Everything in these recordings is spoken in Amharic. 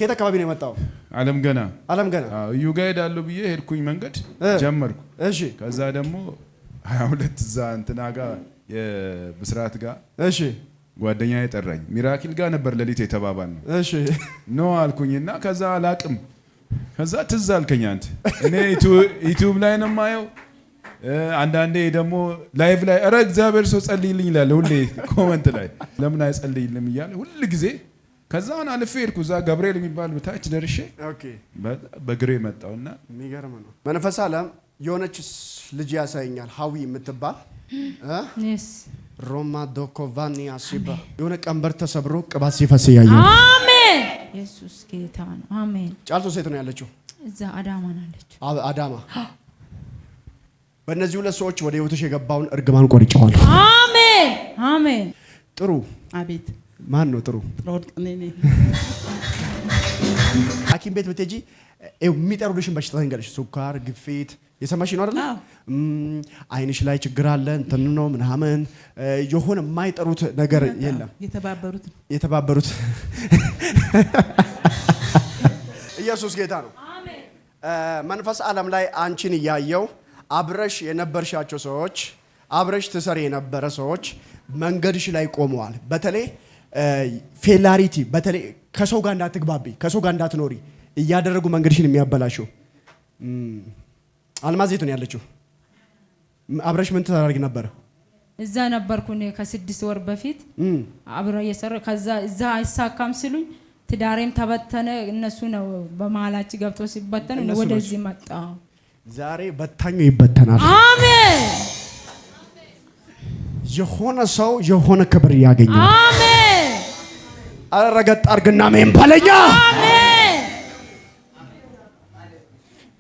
ከየት አካባቢ ነው የመጣው? አለም ገና። አለም ገና። አዎ፣ እዩ ጋ ሄዳለሁ ብዬ ሄድኩኝ፣ መንገድ ጀመርኩ። ከዛ ደግሞ 22 እዛ እንትና ጋ የብስራት ጋ ጓደኛ ጠራኝ። ሚራኪል ጋር ነበር ሌሊት የተባባል ነው። No አልኩኝና ከዛ አላቅም። ከዛ ትዝ አልከኝ አንተ። እኔ ዩቲዩብ ላይ ነው የማየው። አንዳንዴ ደግሞ live ላይ ኧረ እግዚአብሔር ሰው ጸልይልኝ ይላል ሁሌ comment ላይ፣ ለምን አይጸልይልም እያለ ሁል ጊዜ። ከዛውን አልፌ ሄድኩ። እዛ ገብርኤል የሚባል ታች ደርሼ በእግሬ መጣውና የሚገርም ነው። መንፈስ ዓለም የሆነች ልጅ ያሳየኛል፣ ሀዊ የምትባል። ሮማ ዶኮቫኒ አሲባ የሆነ ቀንበር ተሰብሮ ቅባት ሲፈስ እያየሁ። አሜን። ኢየሱስ ጌታ ነው። አሜን። ጫልቱ ሴት ነው ያለችው? እዛ አዳማ ነው ያለችው። አዳማ። በእነዚህ ሁለት ሰዎች ወደ ህይወትሽ የገባውን እርግማን ቆርጬዋለሁ። አሜን አሜን። ጥሩ። አቤት። ማን ነው ጥሩ? ጥሩ ወርቅ እኔ ነኝ። ሐኪም ቤት ብትሄጂ የሚጠሩልሽን በሽታ ትንገርሽ። ስኳር፣ ግፊት የሰማሽ ነው አይደል? አዎ። አይንሽ ላይ ችግር አለ እንትን ነው ምናምን የሆነ የማይጠሩት ነገር የለም። የተባበሩት። የተባበሩት። ኢየሱስ ጌታ ነው። መንፈስ ዓለም ላይ አንቺን እያየው አብረሽ የነበርሻቸው ሰዎች፣ አብረሽ ትሰሪ የነበረ ሰዎች መንገድሽ ላይ ቆመዋል። በተለይ ፌላሪቲ፣ በተለይ ከሰው ጋር እንዳትግባቢ፣ ከሰው ጋር እንዳትኖሪ እያደረጉ መንገድሽን የሚያበላሹ። አልማዝ የት ነው ያለችው? አብረሽ ምን ታደርጊ ነበር? እዛ ነበርኩ እኔ ከ6 ወር በፊት አብረ እየሰራ፣ ከዛ እዛ አይሳካም ሲሉኝ ትዳሬም ተበተነ። እነሱ ነው በመሀላችን ገብቶ ሲበተኑ እነሱ ወደዚህ መጣ። ዛሬ በታኙ ይበተናል። አሜን። የሆነ ሰው የሆነ ክብር ያገኛል። አሜን። አረ ረገጥ አርግና አሜን በለኛ። አሜን።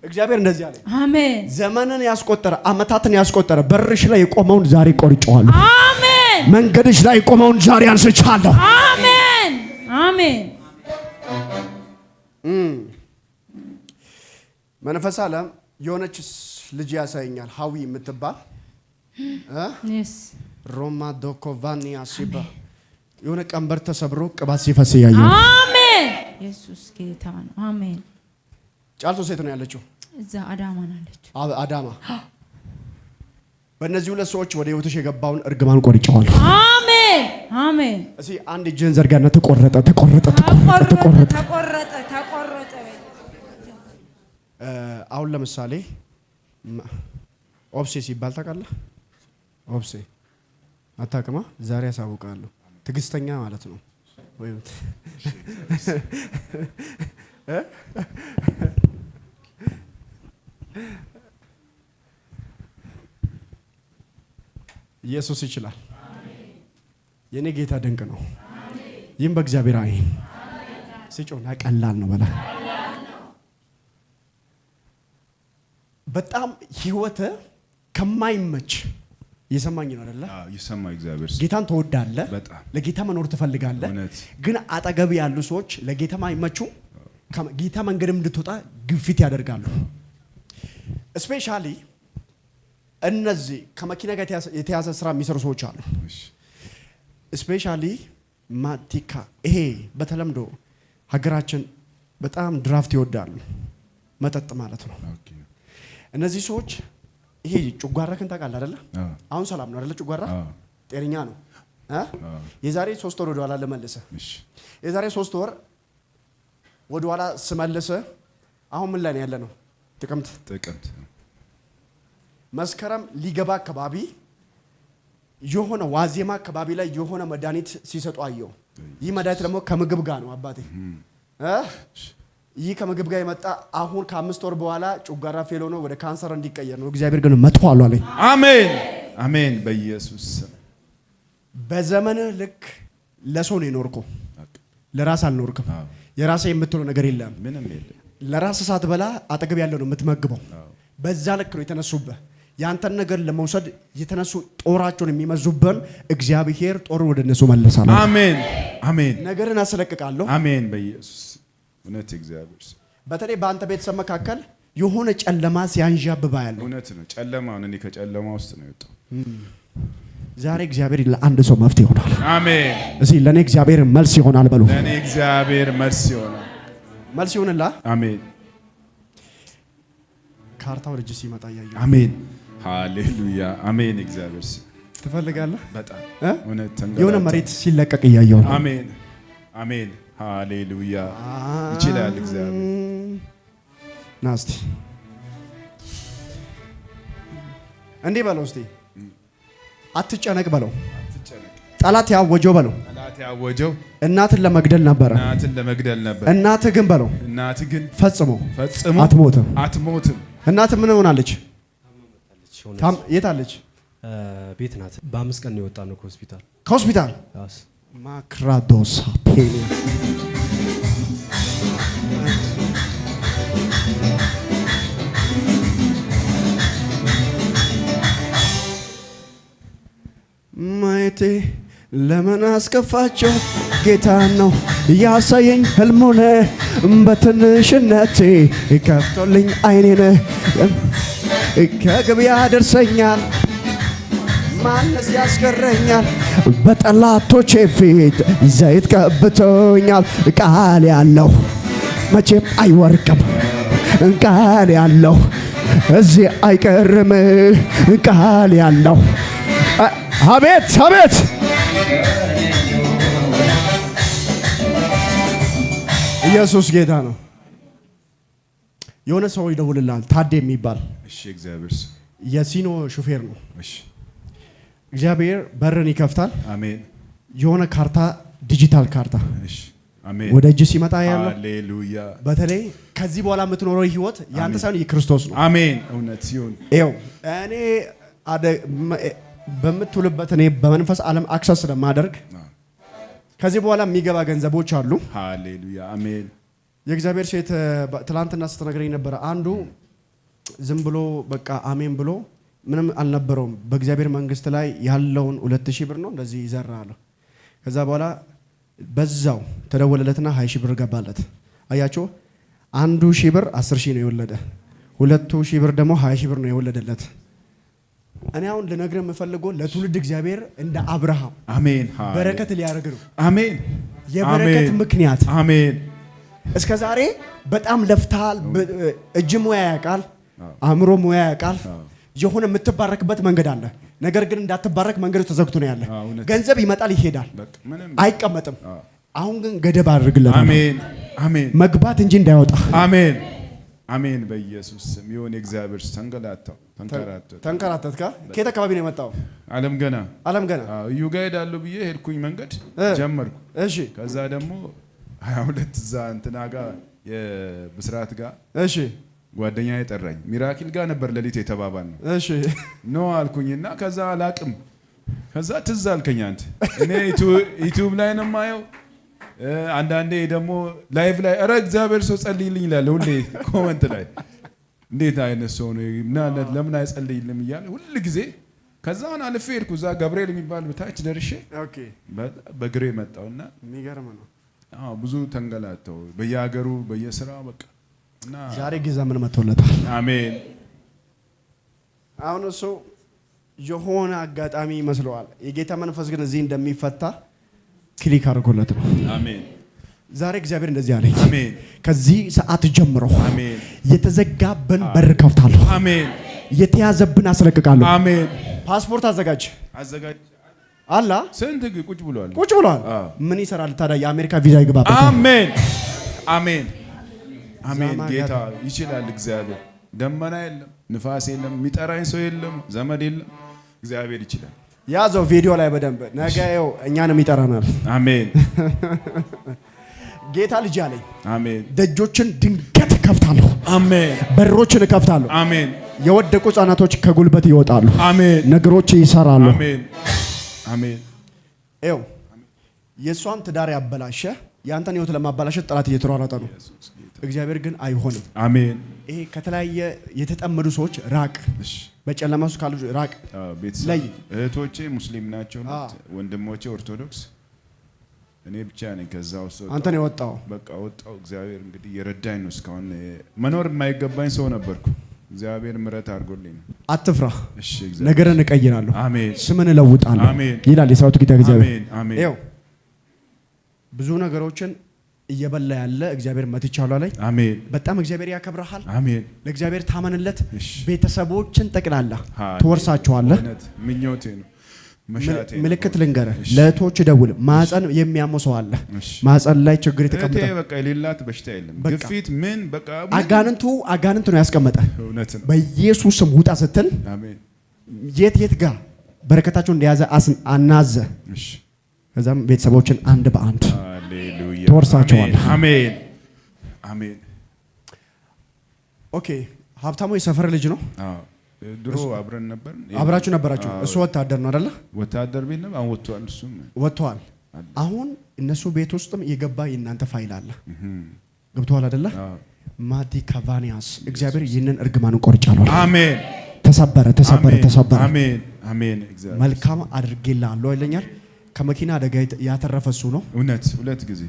እግዚአብሔር እንደዚህ አለ። አሜን። ዘመንን ያስቆጠረ፣ አመታትን ያስቆጠረ በርሽ ላይ የቆመውን ዛሬ ቆርጬዋለሁ። አሜን። መንገድሽ ላይ የቆመውን ዛሬ አንስቻለሁ። አሜን አሜን። መንፈስ ዓለም የሆነች ልጅ ያሳየኛል፣ ሀዊ የምትባል። ሮማ ዶኮቫኒ አሲባ የሆነ ቀንበር ተሰብሮ ቅባት ሲፈስ እያየሁ። አሜን። ኢየሱስ ጌታ ነው። አሜን። ጫልቱ ሴት ነው ያለችው? እዛ አዳማ ነው ያለችው። አዳማ። በእነዚህ ሁለት ሰዎች ወደ ህይወትሽ የገባውን እርግማን ቆርጬዋለሁ። አሜን አሜን። እስኪ አንድ እጅህን ዘርጋና ተቆረጠ፣ ተቆረጠ፣ ተቆረጠ፣ ተቆረጠ። ተቆረጠ፣ ተቆረጠ። አሁን ለምሳሌ ኦብሴ ሲባል ታውቃለህ? ኦብሴ አታውቅማ? ዛሬ ያሳውቃለሁ። ትዕግስተኛ ማለት ነው። ወይም እ? ኢየሱስ ይችላል። የኔ ጌታ ድንቅ ነው። ይህም በእግዚአብሔር ዓይን ሲጮና ቀላል ነው በላ። በጣም ህይወት ከማይመች፣ እየሰማኝ ነው አይደለ? አዎ፣ ይሰማ እግዚአብሔር ሰው። ጌታን ትወዳለህ፣ በጣም። ለጌታ መኖር ትፈልጋለህ። እውነት። ግን አጠገብ ያሉ ሰዎች ለጌታ አይመቹም። ጌታ መንገድም እንድትወጣ ግፊት ያደርጋሉ። Especially እነዚህ ከመኪና ጋር የተያዘ ስራ የሚሰሩ ሰዎች አሉ። Especially ማቲካ፣ ይሄ በተለምዶ ሀገራችን በጣም ድራፍት ይወዳሉ፣ መጠጥ ማለት ነው። እነዚህ ሰዎች ይሄ ጨጓራህን ታውቃለህ አይደለ? አዎ። አሁን ሰላም ነው አይደለ? ጨጓራ አዎ። ጤነኛ ነው እ? አዎ። የዛሬ 3 ወር ወደኋላ ልመልስህ። የዛሬ 3 ወር ወደኋላ ስመልስህ አሁን ምን ላይ ነው ያለ ነው? ጥቅምት። ጥቅምት። መስከረም ሊገባ አካባቢ የሆነ ዋዜማ አካባቢ ላይ የሆነ መድኃኒት ሲሰጡ አየሁ። ይህ መድኃኒት ደግሞ ከምግብ ጋር ነው አባቴ እ? ይህ ከምግብ ጋር የመጣ አሁን ከ5 ወር በኋላ ጨጓራ fail ሆኖ ወደ ካንሰር እንዲቀየር ነው። እግዚአብሔር ግን መጥቷል አለኝ። አሜን አሜን፣ በኢየሱስ ስም። በዘመንህ ልክ ለሰው ነው የኖርከው፣ ለራስ አልኖርክም። አዎ። የራሴ የምትለው ነገር የለም። ምንም የለም። ለራስ ሳትበላ አጠገብ ያለው ነው የምትመግበው። በዛ ልክ ነው የተነሱብህ። ያንተን ነገር ለመውሰድ የተነሱ ጦራቸውን የሚመዙብን እግዚአብሔር ጦሩን ወደ እነሱ መለሳል። አሜን አሜን። ነገርን አስለቅቃለሁ። አሜን፣ በኢየሱስ እውነት እግዚአብሔር ሰው። በተለይ በአንተ ቤተሰብ መካከል የሆነ ጨለማ ሲያንዣብባ ያለው። እውነት ነው። ጨለማ ነው። እኔ ከጨለማ ውስጥ ነው የወጣው። ዛሬ እግዚአብሔር ለአንድ ሰው መፍትሄ ይሆናል። አሜን። እስኪ ለእኔ እግዚአብሔር መልስ ይሆናል በሉ። ለእኔ እግዚአብሔር መልስ ይሆናል። መልስ ይሁንላ። አሜን። ካርታው ልጅ ሲመጣ እያየሁ አሜን። ሃሌሉያ አሜን። እግዚአብሔር ስም ትፈልጋለህ? በጣም እ? እውነት የሆነ ተንገላታ። መሬት ሲለቀቅ እያየሁ ነው። አሜን አሜን። ሃሌሉያ ይችላል እግዚአብሔር። ና እስቲ እንዲህ በለው እስቲ፣ አትጨነቅ በለው፣ አትጨነቅ። ጠላት ያወጀው በለው፣ ጠላት ያወጀው እናትን ለመግደል ነበረ። እናትን ለመግደል ነበር። እናትህ ግን በለው እናት ግን ፈጽሞ ፈጽሞ አትሞትም። አትሞትም። እናት ምን ሆናለች? የት አለች? ቤት ናት። በ5 ቀን ነው የወጣነው ከሆስፒታል። ከሆስፒታል ያስ ማክራዶሳ ፔኒያ ማየቴ ለምን አስከፋቸው? ጌታ ነው ያሳየኝ ህልሙን በትንሽነቴ ከፍቶልኝ አይኔን ከግብ ያደርሰኛል ማነስ ያስቀረኛል? በጠላቶቼ ፊት ዘይት ቀብቶኛል። ቃል ያለው መቼም አይወርቅም። ቃል ያለው እዚህ አይቀርም። ቃል ያለው አቤት አቤት። ኢየሱስ ጌታ ነው። የሆነ ሰው ይደውልልሃል፣ ታዴ የሚባል እሺ እግዚአብሔር ስም የሲኖ ሹፌር ነው። እሺ እግዚአብሔር በርን ይከፍታል። አሜን። የሆነ ካርታ፣ ዲጂታል ካርታ እሺ አሜን። ወደ እጅ ሲመጣ ያለው ሃሌሉያ በተለይ ከዚህ በኋላ የምትኖረው ህይወት ያንተ ሳይሆን የክርስቶስ ነው። አሜን። እውነት ሲሆን ይኸው እኔ በምትውልበት እኔ በመንፈስ ዓለም access ስለማደርግ ከዚህ በኋላ የሚገባ ገንዘቦች አሉ። ሃሌሉያ አሜን። የእግዚአብሔር ሴት ትላንትና ስትነግረኝ ነበረ። አንዱ ዝም ብሎ በቃ አሜን ብሎ ምንም አልነበረውም። በእግዚአብሔር መንግስት ላይ ያለውን 2000 ብር ነው እንደዚህ ይዘራል። ከዛ በኋላ በዛው ተደወለለትና 20 ሺህ ብር ገባለት። አያችሁ፣ አንዱ ሺህ ብር 10 ሺህ ነው የወለደ፣ 2000 ብር ደግሞ 20 ሺህ ብር ነው የወለደለት። እኔ አሁን ልነግርህ የምፈልገው ለትውልድ እግዚአብሔር እንደ አብርሃም አሜን በረከት ሊያደርግ ነው። አሜን። የበረከት ምክንያት አሜን። እስከ ዛሬ በጣም ለፍተሃል። እጅ ሙያ ያውቃል፣ አእምሮ ሙያ ያውቃል። የሆነ የምትባረክበት መንገድ አለ። ነገር ግን እንዳትባረክ መንገዱ ተዘግቶ ነው ያለ። ገንዘብ ይመጣል ይሄዳል፣ አይቀመጥም። አሁን ግን ገደብ አድርግለታል። አሜን አሜን። መግባት እንጂ እንዳይወጣ። አሜን አሜን። በኢየሱስ ስም ይሁን። እግዚአብሔር ተንገላታው ተንከራተተ ተንከራተትካ። ከየት አካባቢ ነው የመጣው? ዓለም ገና ዓለም ገና። እዩ ጋር ሄዳለሁ ብዬ ሄድኩኝ፣ መንገድ ጀመርኩ። እሺ። ከዛ ደግሞ 22 እዛ እንትና ጋር የብስራት ጋር እሺ፣ ጓደኛዬ ጠራኝ። ሚራክል ጋር ነበር ሌሊት የተባባልነው። እሺ። No አልኩኝና ከዛ አላቅም። ከዛ ትዝ አልከኝ አንተ። እኔ ዩቲዩብ ላይ ነው የማየው፣ አንዳንዴ ደግሞ live ላይ ኧረ እግዚአብሔር ሰው ጸልይልኝ ይላል ሁሌ comment ላይ። እንዴት አይነት ሰው ነው ለምን አይጸልይልም እያለ ሁል ጊዜ። ከዛን አልፌ ሄድኩ። እዛ ገብርኤል የሚባል ታች ደርሼ okay፣ በእግሬ መጣውና የሚገርም ነው። አዎ ብዙ ተንገላተው በየሀገሩ በየስራው በቃ እና ዛሬ ጊዜ ምን መጥቶለታል። አሜን። አሁን እሱ የሆነ አጋጣሚ ይመስለዋል። የጌታ መንፈስ ግን እዚህ እንደሚፈታ click አድርጎለት ነው። አሜን። ዛሬ እግዚአብሔር እንደዚህ አለኝ። አሜን። ከዚህ ሰዓት ጀምሮ አሜን። የተዘጋብን በር ከፍታለሁ። አሜን። የተያዘብን አስለቅቃለሁ። አሜን። ፓስፖርት አዘጋጅ አዘጋጅ አላ ስንት ቁጭ ብሏል? ቁጭ ብሏል። ምን ይሰራል ታዲያ? የአሜሪካ ቪዛ ይግባበት። አሜን አሜን አሜን። ጌታ ይችላል። እግዚአብሔር ደመና የለም፣ ንፋስ የለም፣ የሚጠራኝ ሰው የለም፣ ዘመድ የለም። እግዚአብሔር ይችላል። ያዘው ቪዲዮ ላይ በደንብ ነገ ይኸው እኛንም ይጠራናል። አሜን። ጌታ ልጅ አለኝ። አሜን። ደጆችን ድንገት እከፍታለሁ። አሜን። በሮችን እከፍታለሁ። አሜን። የወደቁ ህጻናቶች ከጉልበት ይወጣሉ። አሜን። ነገሮች ይሰራሉ። አሜን። አሜን። ይኸው የእሷን ትዳር ያበላሸ ያንተን ህይወት ለማበላሸት ጠላት እየተሯሯጠ ነው። እግዚአብሔር ግን አይሆንም። አሜን። ይሄ ከተለያየ የተጠመዱ ሰዎች ራቅ። በጨለማ ውስጥ ካሉ ራቅ። ቤተሰብ እህቶቼ ሙስሊም ናቸው፣ ወንድሞቼ ኦርቶዶክስ፣ እኔ ብቻ ነኝ ከዛ ውስጥ። አንተ ነው የወጣው። በቃ ወጣው። እግዚአብሔር እንግዲህ የረዳኝ ነው። እስካሁን መኖር የማይገባኝ ሰው ነበርኩ። እግዚአብሔር ምሕረት አድርጎልኝ ነው። አትፍራ፣ እሺ፣ እግዚአብሔር ነገርን እቀይራለሁ፣ አሜን፣ ስምን እለውጣለሁ አሜን ይላል የሰራዊቱ ጌታ እግዚአብሔር። አሜን አሜን። ይኸው ብዙ ነገሮችን እየበላ ያለ እግዚአብሔር መትቻለሁ አለኝ። አሜን። በጣም እግዚአብሔር ያከብርሃል። አሜን። ለእግዚአብሔር ታመንለት። እሺ። ቤተሰቦችን ጠቅላላ ትወርሳቸዋለህ። እውነት ምኞቴ ነው፣ መሻቴ ነው። ምልክት ልንገርህ፣ እሺ። ለእህቶች ደውል። ማህፀን የሚያመው ሰው አለ። እሺ። ማህፀን ላይ ችግር እህቴ የተቀመጠ በቃ የሌላት በሽታ የለም። በቃ። ግፊት ምን በቃ ምን- አጋንንቱ ነው ያስቀመጠ። እውነት ነው። በኢየሱስ ስም ውጣ ስትል አሜን። የት የት ጋር በረከታቸውን እንደያዘ አናዘ። እሺ። ከዛም ቤተሰቦችን አንድ በአንድ ሃሌሉያ። ትወርሳቸዋለህ። አሜን። አሜን። Okay። ሀብታሙ የሰፈር ልጅ ነው። አዎ ድሮ አብረን ነበር። አብራችሁ ነበራችሁ። እሱ ወታደር ነው አይደለ? ወታደር ቤት ነው። አሁን ወጥቷል። እሱም ወጥተዋል። አሁን እነሱ ቤት ውስጥም የገባ የእናንተ ፋይል አለ። ገብተዋል አይደለ? አዎ። ማዲ ካቫኒያስ እግዚአብሔር ይህንን እርግማን ቆርጫለሁ። አሜን። ተሰበረ፣ ተሰበረ፣ አሜን። ተሰበረ። አሜን። አሜን። እግዚአብሔር መልካም አድርጌልሃለሁ ይለኛል። ከመኪና አደጋ ያተረፈ እሱ ነው። እውነት ሁለት ጊዜ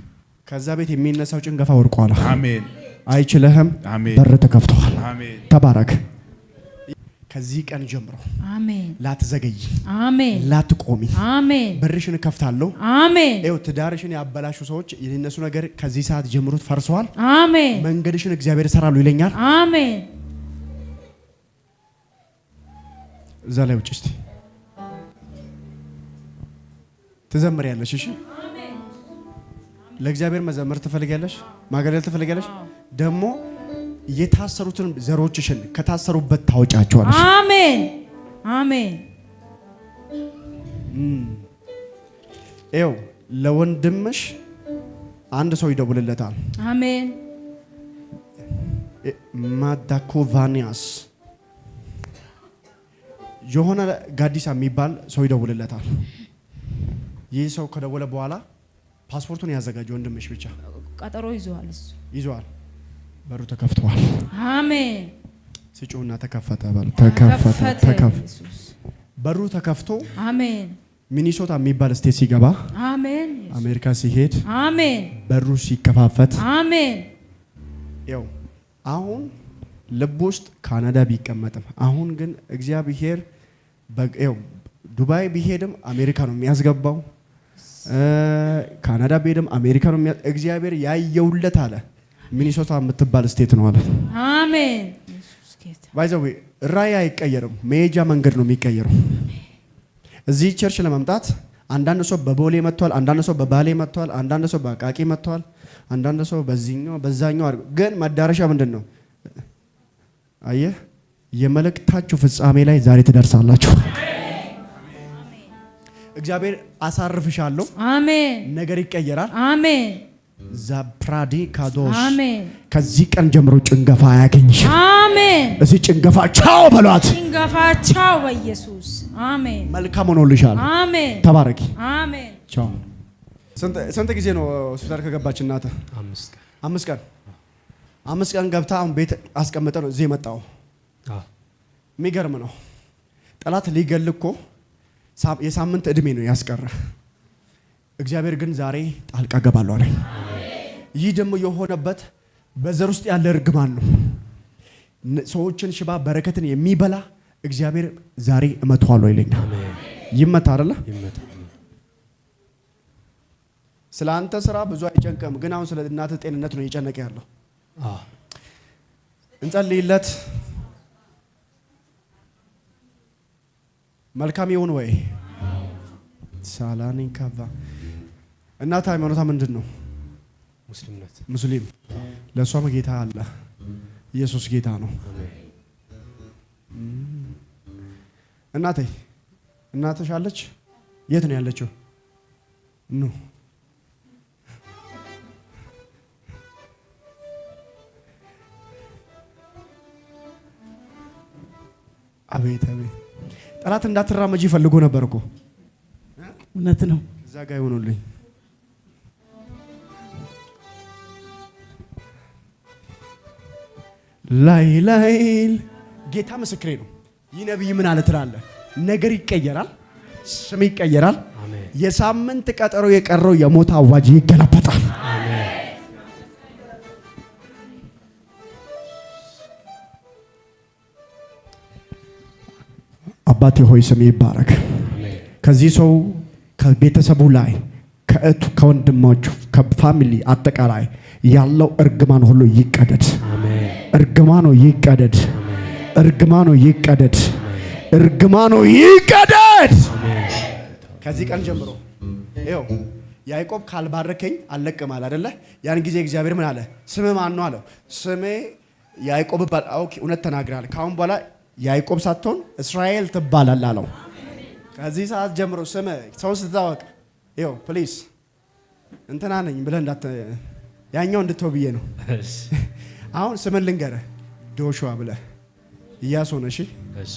ከዛ ቤት የሚነሳው ጭንገፋ ወርቋል። አሜን። አይችልህም። አሜን። በር ተከፍተዋል። አሜን። ተባረክ። ከዚህ ቀን ጀምሮ አሜን። ላትዘገይ፣ አሜን። ላትቆሚ፣ አሜን። በርሽን እከፍታለሁ። አሜን። ይኸው ትዳርሽን ያበላሹ ሰዎች የነሱ ነገር ከዚህ ሰዓት ጀምሮ ፈርሰዋል። አሜን። መንገድሽን እግዚአብሔር ይሰራሉ ይለኛል። አሜን። እዛ ላይ ውጭ እስቲ ትዘምሪያለሽ። እሺ ለእግዚአብሔር መዘመር ትፈልጊያለሽ? ማገልገል ትፈልጊያለሽ? ደግሞ የታሰሩትን ዘሮችሽን ከታሰሩበት ታወጫቸዋለሽ። አሜን። አሜን። ይኸው ለወንድምሽ አንድ ሰው ይደውልለታል። አሜን። ማዳኮቫኒያስ የሆነ ጋዲሳ የሚባል ሰው ይደውልለታል። ይህ ሰው ከደወለ በኋላ ፓስፖርቱን ያዘጋጀ ወንድምሽ ብቻ ቀጠሮ ይዟል እሱ። ይዘዋል። በሩ ተከፍተዋል። አሜን። ስጮና ተከፈተ። በሉ ተከፈተ፣ ተከፈተ። ኢየሱስ። በሩ ተከፍቶ አሜን። ሚኒሶታ የሚባል state ሲገባ አሜን። አሜሪካ ሲሄድ አሜን። በሩ ሲከፋፈት አሜን። ያው አሁን ልብ ውስጥ ካናዳ ቢቀመጥም አሁን ግን እግዚአብሔር ያው ዱባይ ቢሄድም አሜሪካ ነው የሚያስገባው። ካናዳ ቢሄድም አሜሪካ ነው እግዚአብሔር ያየውለት አለ። ሚኒሶታ የምትባል state ነው አለ። አሜን። ኢየሱስ ጌታ። By the way ራእይ አይቀየርም፣ መሄጃ መንገድ ነው የሚቀየረው። እዚህ church ለመምጣት አንዳንድ ሰው በቦሌ መጥቷል፣ አንዳንድ ሰው በባሌ መጥቷል፣ አንዳንድ ሰው በአቃቂ መጥቷል፣ አንዳንድ ሰው በዚህኛው በዛኛው አድርጎ ግን መዳረሻ ምንድን ነው? አየህ፣ የመልእክታችሁ ፍጻሜ ላይ ዛሬ ትደርሳላችሁ። እግዚአብሔር አሳርፍሻለሁ። አሜን። ነገር ይቀየራል። አሜን። ዛፕራዲ ካዶሽ አሜን። ከዚህ ቀን ጀምሮ ጭንገፋ አያገኝሽም። አሜን። እዚህ ጭንገፋ ቻው በሏት። ጭንገፋ ቻው በኢየሱስ አሜን። መልካም ሆኖልሻል። አሜን። ተባረኪ። አሜን። ቻው። ስንት ጊዜ ነው ሆስፒታል ከገባች እናትህ? 5 ቀን። 5 ቀን። 5 ቀን ገብታ አሁን ቤት አስቀምጠ ነው እዚህ የመጣው። የሚገርም ነው። ጠላት ሊገል እኮ የሳምንት እድሜ ነው ያስቀረ። እግዚአብሔር ግን ዛሬ ጣልቃ ገባለሁ አለኝ። ይህ ደግሞ የሆነበት በዘር ውስጥ ያለ እርግማን ነው። ሰዎችን ሽባ በረከትን የሚበላ እግዚአብሔር ዛሬ እመታዋለሁ ይለኛል። ይመታ አይደለ? ይመታ። ስለ አንተ ስራ ብዙ አይጨንቅም፣ ግን አሁን ስለ እናትህ ጤንነት ነው እየጨነቀ ያለው። እንጸልይለት። መልካም ይሁን ወይ? ሳላኒ ካባ እናት ሃይማኖቷ ምንድን ነው? ሙስሊም ናት። ሙስሊም። ለእሷም ጌታ አለ። ኢየሱስ ጌታ ነው። እናቴ እናትሽ አለች? የት ነው ያለችው? ኑ አቤት አቤት። ጠላት እንዳትራመጂ ፈልጎ ነበር እኮ። እውነት ነው። እዛ ጋር ይሆኑልኝ። ላይ ላይ ጌታ ምስክሬ ነው። ይህ ነብይ ምን አለ ትላለህ? ነገር ይቀየራል፣ ስም ይቀየራል። አሜን። የሳምንት ቀጠሮ የቀረው የሞት አዋጅ ይገለበጣል። አሜን። አባቴ ሆይ ስም ይባረክ። አሜን። ከዚህ ሰው ከቤተሰቡ ላይ ከእቱ ከወንድሞቹ ከ family አጠቃላይ ያለው እርግማን ሁሉ ይቀደድ። አሜን። እርግማኑ ይቀደድ። እርግማኑ ይቀደድ። እርግማኑ ይቀደድ። ከዚህ ቀን ጀምሮ ይኸው ያዕቆብ ካልባረከኝ አልለቅም አለ አይደለ? ያን ጊዜ እግዚአብሔር ምን አለ? ስምህ ማን ነው አለው። ስሜ ያዕቆብ ይባላል። Okay፣ እውነት ተናግረሃል። ከአሁን በኋላ ያዕቆብ ሳትሆን እስራኤል ትባላለህ አለው። ከዚህ ሰዓት ጀምሮ ስምህ ሰው ስትታወቅ ይኸው please እንትና ነኝ ብለህ እንዳት ያኛው እንድትተው ብዬ ነው። እሺ። አሁን ስምን ልንገርህ፣ ጆሹዋ ብለህ ኢያሱ ነህ። እሺ። እሺ።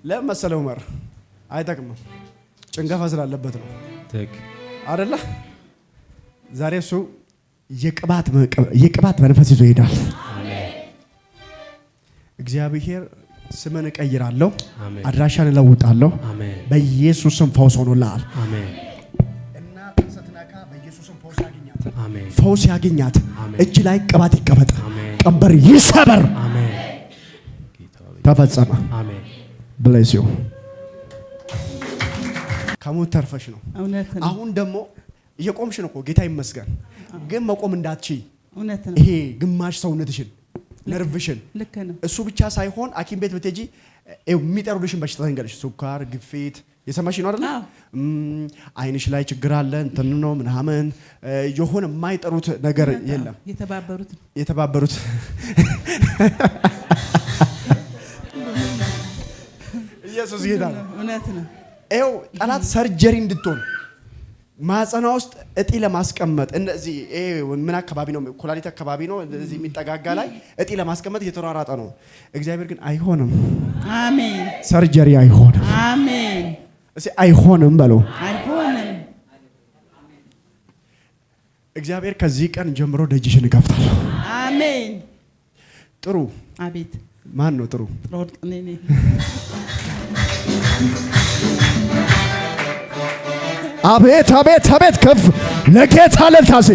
ለምን መሰለህ ዑመር አይጠቅምም፣ ጭንገፋ ስላለበት ነው። ትክክል። አይደለ? ዛሬ እሱ የቅባት መንፈስ ይዞ ይሄዳል። እግዚአብሔር ስምን እቀይራለሁ፣ አሜን። አድራሻን እለውጣለሁ። አሜን። በኢየሱስም ፈውስ ሆኖልሃል። አሜን። እናትን ስትነካ በኢየሱስም ፈውስ ያገኛት፣ አሜን። ፈውስ ያገኛት። አሜን። እጅ ላይ ቅባት ይቀመጥ፣ አሜን። ቀንበር ይሰበር። አሜን። ተፈጸመ። አሜን። Bless you። ከሞት ተርፈሽ ነው። እውነት ነው። አሁን ደግሞ እየቆምሽ ነው እኮ፣ ጌታ ይመስገን። ግን መቆም እንዳትችይ እውነት ነው። ይሄ ግማሽ ሰውነትሽን፣ ነርቭሽን ልክ ነው። እሱ ብቻ ሳይሆን ሐኪም ቤት ብትሄጂ ይኸው የሚጠሩልሽን በሽታ ልንገርሽ፣ ስኳር፣ ግፊት የሰማሽ ነው አይደለ? አዎ። አይንሽ ላይ ችግር አለ፣ እንትን ነው ምናምን፣ የሆነ የማይጠሩት ነገር የለም። የተባበሩት። የተባበሩት። ኢየሱስ ጌታ ነው። እውነት ነው። ይኸው ጠላት surgery እንድትሆን፣ ማህፀኗ ውስጥ እጢ ለማስቀመጥ፣ እነዚህ ይሄ ምን አካባቢ ነው? ኩላሊት አካባቢ ነው። እዚህ የሚጠጋጋ ላይ እጢ ለማስቀመጥ እየተሯሯጠ ነው። እግዚአብሔር ግን አይሆንም፣ አሜን። Surgery አይሆንም። አሜን። እስኪ አይሆንም በለው። አይሆንም። እግዚአብሔር ከዚህ ቀን ጀምሮ ደጅሽን እከፍታለሁ። አሜን። ጥሩ። አቤት። ማን ነው ጥሩ? ጥሩ ወርቅ እኔ ነኝ። አቤት አቤት አቤት! ከፍ ለጌታ እልልታ ሲ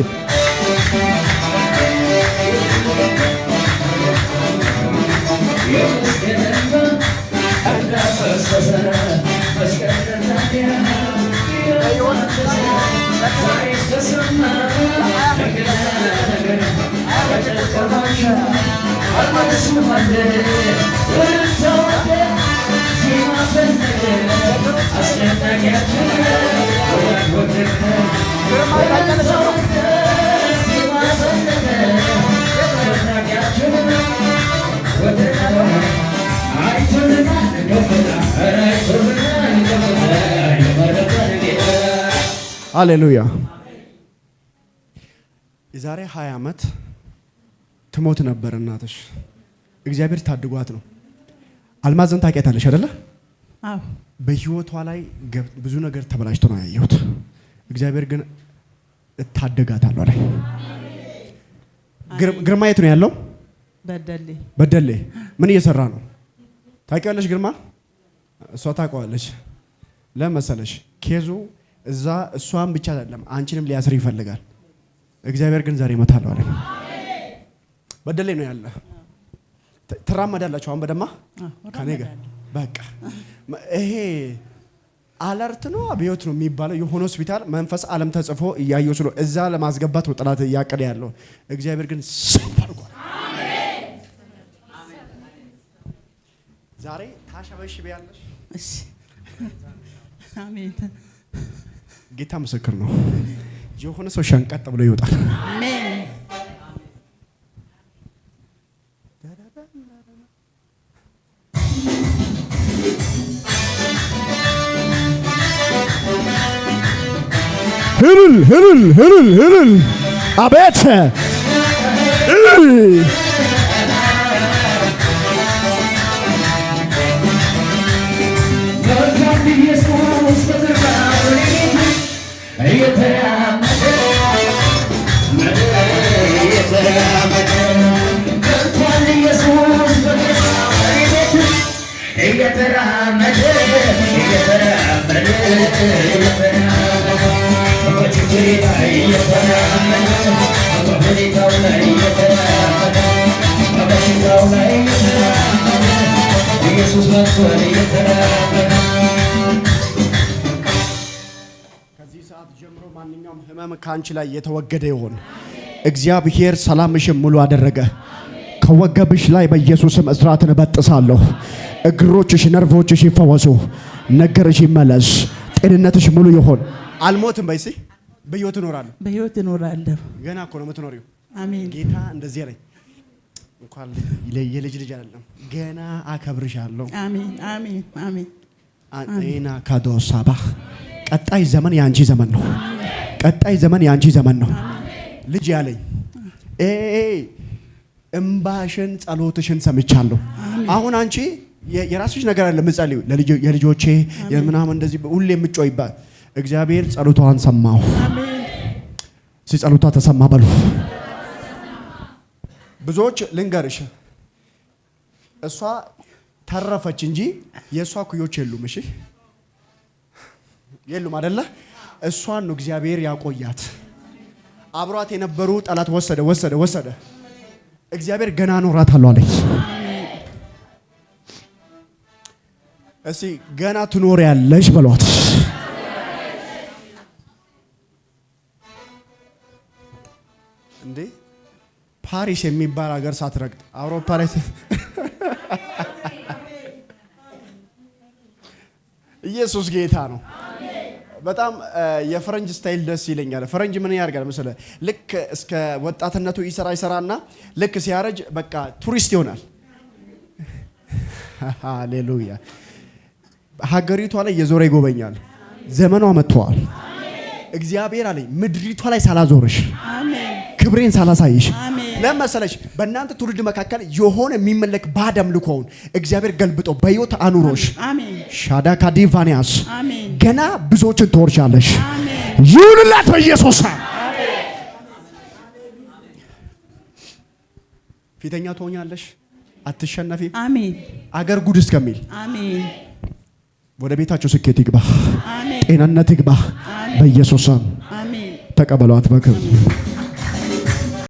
ሃሌሉያ። የዛሬ 20 ዓመት ትሞት ነበር እናትሽ። እግዚአብሔር ታድጓት ነው። አልማዝን ታውቂያታለሽ አይደለ? አዎ። በህይወቷ ላይ ብዙ ነገር ተበላሽቶ ነው ያየሁት። እግዚአብሔር ግን እታደጋታለሁ አለኝ። ግርማ የት ነው ያለው? በደሌ። በደሌ ምን እየሰራ ነው? ታውቂዋለሽ ግርማ? እሷ ታውቀዋለች። ለምን መሰለሽ? Case ኡ እዛ እሷን ብቻ አይደለም፣ አንቺንም ሊያስር ይፈልጋል። እግዚአብሔር ግን ዛሬ እመታለሁ አለኝ። በደሌ ነው ያለ። ትራመዳላችሁ አሁን በደማ ከኔ ጋር። በቃ ይሄ አለርት ነው አብዮት ነው የሚባለው የሆነ ሆስፒታል መንፈስ ዓለም ተጽፎ እያየሁ ስለ እዛ ለማስገባት ነው ጠላት እያቀደ ያለው። እግዚአብሔር ግን ሰፍ አድርጓል። ዛሬ ታሸበሽቢያለሽ። እሺ፣ አሜን። ጌታ ምስክር ነው። የሆነ ሰው ሸንቀጥ ብሎ ይወጣል። አሜን። ህልል ህልል ህልል ህልል፣ አቤት እልል። ኢየሱስ መጥቷል እየተራመደ። ከዚህ ሰዓት ጀምሮ ማንኛውም ህመም ከአንቺ ላይ የተወገደ ይሆን። እግዚአብሔር ሰላምሽን ሙሉ አደረገ። ከወገብሽ ላይ በኢየሱስም እስራትን እበጥሳለሁ። እግሮችሽ፣ ነርቮችሽ ይፈወሱ፣ ነገርሽ ይመለስ፣ ጤንነትሽ ሙሉ ይሆን። አልሞትም በይ እስኪ። በህይወት እኖራለሁ። በህይወት እኖራለሁ። ገና እኮ ነው የምትኖሪው። አሜን። ጌታ እንደዚህ አለኝ፣ እንኳን የልጅ ልጅ አይደለም ገና አከብርሻለሁ። አሜን። አሜን። አሜን። አጤና ካዶሳባ ቀጣይ ዘመን የአንቺ ዘመን ነው። ቀጣይ ዘመን የአንቺ ዘመን ነው። ልጅ ያለኝ ኤ እምባሽን ጸሎትሽን ሰምቻለሁ። አሁን አንቺ የራስሽ ነገር አለ የምጸልዩ የልጆቼ የምናምን እንደዚህ ሁሌ የምጮይባት እግዚአብሔር ጸሎቷን ሰማሁ። አሜን። ሲጸሎቷ ተሰማ በሉ። ብዙዎች ልንገርሽ፣ እሷ ተረፈች እንጂ የእሷ ኩዮች የሉም። እሺ የሉም አይደለ? እሷን ነው እግዚአብሔር ያቆያት። አብሯት የነበሩ ጠላት ወሰደ ወሰደ ወሰደ። እግዚአብሔር ገና እኖራታለሁ አለኝ። እስቲ ገና ትኖሪያለሽ በሏት። እንዴ ፓሪስ የሚባል ሀገር ሳትረግጥ አውሮፓ ላይ ኢየሱስ ጌታ ነው። በጣም የፈረንጅ style ደስ ይለኛል። ፈረንጅ ምን ያደርጋል መሰለህ? ልክ እስከ ወጣትነቱ ይሰራ ይሰራና ልክ ሲያረጅ በቃ ቱሪስት ይሆናል። ሃሌሉያ! ሀገሪቷ ላይ የዞረ ይጎበኛል። ዘመኗ መጥተዋል። እግዚአብሔር አለኝ ምድሪቷ ላይ ሳላዞርሽ አሜን። ክብሬን ሳላሳይሽ አሜን። ለምን መሰለሽ? በእናንተ ትውልድ መካከል የሆነ የሚመለክ ባዕድ አምልኮውን እግዚአብሔር ገልብጦ በሕይወት አኑሮሽ አሜን። ሻዳ ካዲቫኒያስ አሜን። ገና ብዙዎችን ትወርሻለሽ። አሜን። ይሁንላት በኢየሱስ ስም። ፊተኛ ትሆኛለሽ፣ አትሸነፊ። አሜን። አገር ጉድ እስከሚል አሜን። ወደ ቤታቸው ስኬት ይግባ፣ አሜን። ጤንነት ይግባ አሜን። በኢየሱስ ስም አሜን። ተቀበሏት በክብር።